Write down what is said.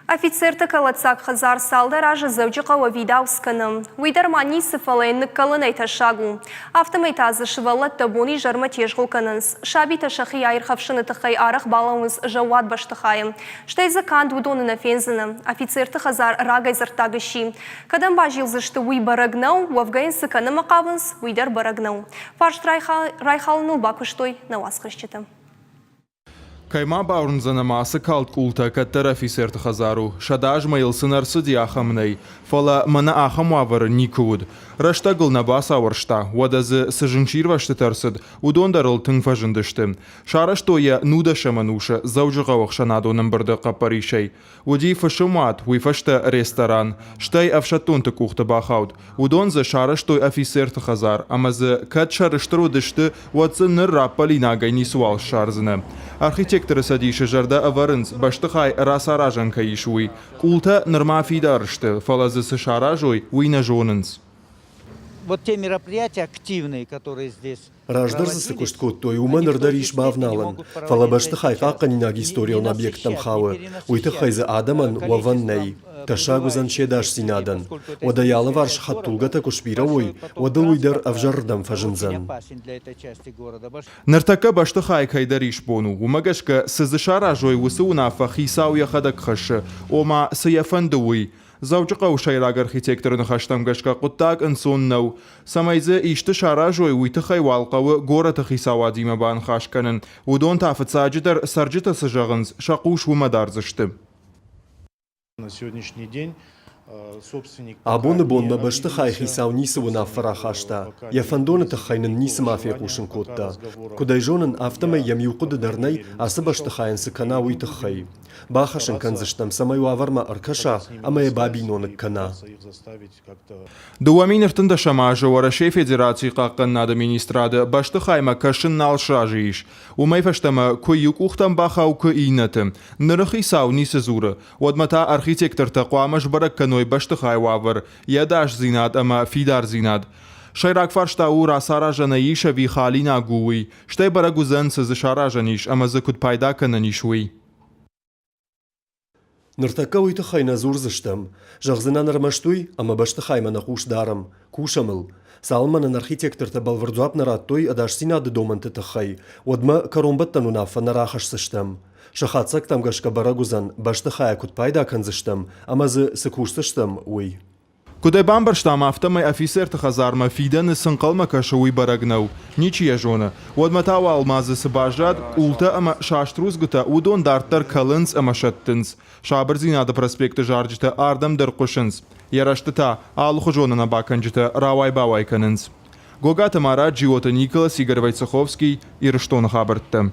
Офицерты кӕлӕддзаг хӕдзар цалдӕр азы Дзӕуджыхъӕуы ӕвидауц кӕны. Уый дӕр ма ницы, фӕлӕ йын ныккӕлынӕй тӕссаг у. Афтӕмӕй та дзы сывӕллӕттӕ бон-изӕрмӕ тезгъо кӕнынц. Сабитӕ сӕхи аирхӕфсыны тыххӕй арӕх балӕууынц зӕууат бӕстыхайы. Стӕй дзы канд уыдоны нӕ фендзынӕ. Офицерты хӕдзар рагӕй дзырддаг сси. Кӕдӕм базилдзысты, уый бӕрӕг нӕу, уӕвгӕ йын цы кӕнынмӕ хъавынц, уый дӕр бӕрӕг нӕу. Фарст райхалыныл бакуыстой нӕ уацхӕсджытӕ. Кӕй ма бауырндзӕн ӕмӕ ацы калд къултӕ кӕддӕр афицерты хӕдзар у, 100 азмӕ йыл цы нӕ рцыди, ахӕм нӕй. Фӕлӕ мӕнӕ ахӕм уавӕры никуы уыд. Рӕстӕгыл нӕ бацауӕрста, уӕдӕ дзы цы зынгсирвӕзтытӕ рцыд, уыдон дӕр ыл тынг фӕзындысты. Сарӕзтой йӕ нудӕсӕм ӕнусы Дзӕуджыхъӕуы ӕхсӕнадон ӕмбырды хъӕппӕрисӕй. Уыди фысымуат, уый фӕстӕ ресторан, стӕй ӕфсӕддонты къухты бахауд. Уыдон дзы сарӕзтой афицерты хӕдзар ӕмӕ дзы кӕд сӕрыстыр уыдысты, уӕд дзы ныр раппӕлинагӕй ницыуал ссардзынӕ. Архитекторы цӕдисы зӕрдӕ ӕвӕрынц, бӕстыхай рацаразӕн кӕй ис, уый. Къултӕ нырма фидар сты, фӕлӕ дзы цы саразой, уый нӕ зонынц. Вот те мероприятия активные, которые здесь Раздӕр дзы цы куыст кодтой, уымӕ ныр дӕр ис бавналӕн, фӕлӕ бӕстыхай хъахъхъӕнинаг историон объекттӕм хауы, уый тыххӕй дзы адӕмӕн уӕвӕн нӕй. Тӕссаг уыдзӕн се дасдзинадӕн. Уӕдӕ йӕ алыварс хӕдтулгӕтӕ куы сбирӕ уой, уӕд ыл уый дӕр ӕвзӕрырдӕм фӕзындзӕн. Ныртӕккӕ бӕстыхай кӕйдӕр исбон у, уымӕ гӕсгӕ, цы дзы саразой, уыцы уынаффӕ хицау йӕхӕдӕг хӕссы, ома, цы йӕ фӕнды, уый. Дзӕуджыхъӕуы сӕйраг архитекторы ныхӕстӕм гӕсгӕ хъуыддаг ӕнцон нӕу. Цӕмӕй дзы исты саразой, уый тыххӕй уал хъӕуы горӕты хицауадимӕ баныхас кӕнын. Уыдон та фыццаджыдӕр цӕрджытӕ цы зӕгъынц, сӕ хъус уымӕ дардзысты. На сегодняшний день собственник Абоны бонмӕ бӕстыхайы хицау ницы уынаффӕ рахаста, йӕ фӕндоны тыххӕй нын ницыма фехъусын кодта. Куыд ӕй зонын, афтӕмӕй йӕм иу хъуыды дӕр нӕй, ацы бӕстыхайӕн цы кӕна, уый тыххӕй. Бахӕс ын кӕндзыстӕм, цӕмӕй уавӕрмӕ ӕркӕса ӕмӕ йӕ бабиноныг кӕна. 2013 азы Уӕрӕсейы Федерацийы Хъахъхъӕнынады министрады бӕстыхаймӕ кӕсын нал сразы ис. Уымӕй фӕстӕмӕ куы иу къухтӕм бахауы, куы иннӕты. Ныры хицау ницы дзуры. Уӕдмӕ та архитектортӕ хъуамӕ сбӕрӕг кӕной бӕстыхайы уавӕр, йӕ ӕдасдзинад ӕмӕ фидардзинад. Сӕйраг фарста у, рацаразӕн ӕй ис ӕви халинаг у, уый. Стӕй бӕрӕг уыдзӕн, цы дзы саразӕн ис ӕмӕ дзы куыд пайда кӕнӕн ис, уый. Ныртӕккӕ уый тыххӕй нӕ дзурдзыстӕм. Зӕгъдзынӕн ӕрмӕст уый, ӕмӕ бӕстыхаймӕ нӕ хъус дарӕм, кусӕм ыл. Цалынмӕ нын архитектортӕ бӕлвырд дзуапп нӕ радтой ӕдасдзинады домӕнты тыххӕй, уӕдмӕ кӕронбӕттӕн уынаффӕ нӕ рахӕсдзыстӕм. Сӕ хатдзӕгтӕм гӕсгӕ бӕрӕг уыдзӕн, бӕстыхайӕ куыд пайда кӕндзыстӕм ӕмӕ дзы цы кусдзыстӕм, уый. Куыд ӕй бамбӕрстам, афтӕмӕй афицерты хӕдзармӕ фидӕны цы нхъӕлмӕ кӕсы, уый бӕрӕг нӕу. Ничи йӕ зоны. Уӕдмӕ та уал ма дзы цы баззад, къултӕ ӕмӕ саст рудзгуытӕ, уыдон дарддӕр кӕлынц ӕмӕ сӕттынц. Сабырдзинады проспекты зарджытӕ ардӕм дӕр хъуысынц. Йӕ рӕзты та алыхуызон ӕнӕбакӕнджытӕ рауай-бауай кӕнынц. Гогаты Марат, Джиоты Николас, Игорь Войцеховский, Ирыстоны хабӕрттӕ.